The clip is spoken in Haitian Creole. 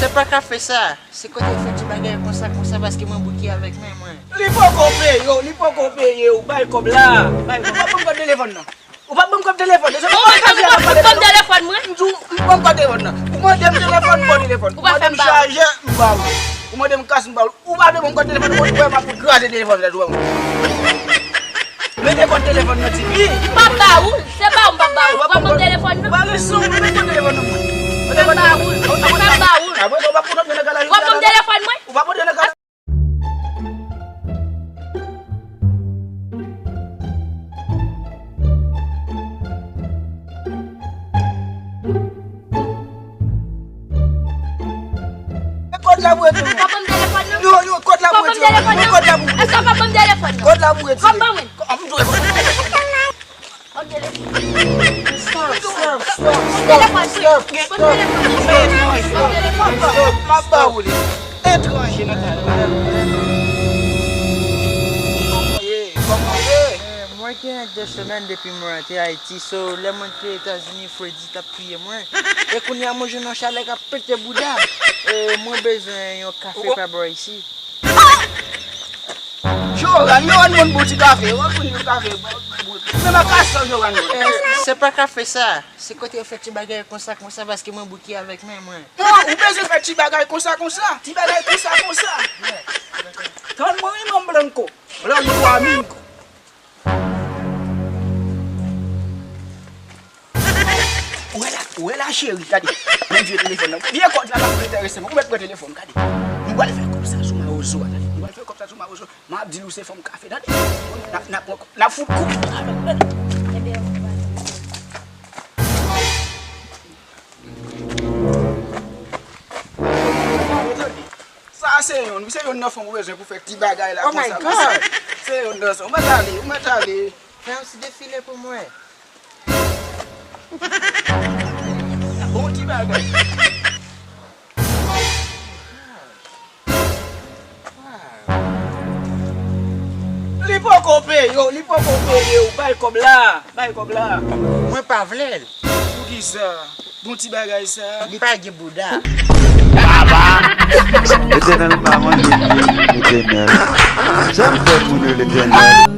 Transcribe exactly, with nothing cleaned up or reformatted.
Se pa kafe sa. Se kote yo fè ti bagay konsa, konsa, paske mwen bouke avèk men mwen. Li poko peye w, li poko peye w. Bay kòb la. Bay kòb. Ou pa ban m kòb telefòn nan. Ou pa ban m kòb telefòn nan. Se ou pa ban m kòb telefòn mwen. M di w, m ban m kòb telefòn nan. Ou mande m telefòn, m ba w telefòn. Ou mande m chajè, m ba ou. Ou mande m kas, m ba ou. Ou pa ban m kòb telefòn, ou wè m ap kraze telefòn la, tou. Mete kòd telefòn nan, tifi. M p ap ba ou l, se ba ou m p ap ba ou l. Ou pa ban m telefòn nan. Ou pa gen san, mete kòd telefòn nan, mwen. M p ap ba ou l, m p ap ba ou l. Apre sa, ou pa kontan nan kay la. W ap ban m telefòn mwen? Ou pa kontan nan kay la. Kòd la pou retire. Ou pa ban m telefòn nan? Non, non, kòd la pou retire. Ou pa ban m telefòn nan? Kòd la pou... Èske w pa ban m telefòn nan? Kòd la pou retire. Kòb ban mwen. Kò-, m dwe... Ban m telefòn. Stop, stop, stop, stop, stop, stop. Ban m telefòn nan. Ban m telefòn nan. Stop, stop, m ap ba ou li. Etranje nan kay la. Kòman w ye? Kòman w ye? Eh, mwen gen de semèn depi mwen rantre Ayiti, so lè mwen te Etazini, fredi t ap touye mwen. E kounye a mwen jwenn yon chalè k ap pete bouda. E mwen bezwen yon kafe pa bò isi. Joran, Joran, moun bon ti kafe. Ou konn yon kafe, bon, bon. Men nan kafe sa, Joran. Eh, se pa kafe sa. Se kote yo fè ti bagay konsa, konsa, paske mwen bouke avèk men mwen. Non, ou bezwen fè ti bagay konsa, konsa. Ti bagay konsa, konsa. Tann mwen, wi, manm Blanco. Blanco Amingo. Ou wè la, ou wè la, cheri, gade. Mwen vye telefòn nan. Vye kòd la, pa enterese mwen. Ou mèt pran telefòn, gade. Nou pral fè kòb sa sou mawozo a, gade. Nou pral fè kòb sa sou mawozo. M ap di l ou se fanm kafe, tande. N ap, n ap pran kòb, n ap fout kou. Sa se yonn, se yonn nan fanm ou bezwen pou fè ti bagay la konsa. Oh my God! Se yonn nan sa. Ou mèt ale, ou mèt ale. Fè yon ti defile pou mwen. Bon ti bagay. Li poko peye w, li poko peye w. Bay kòb la, bay kòb la. Mwen pa vle l. Poukisa? Bon ti bagay sa. Li pa gen bouda. Baba! Letènèl pa mande, Letènèl. Sa m fè pou nou, Letènèl?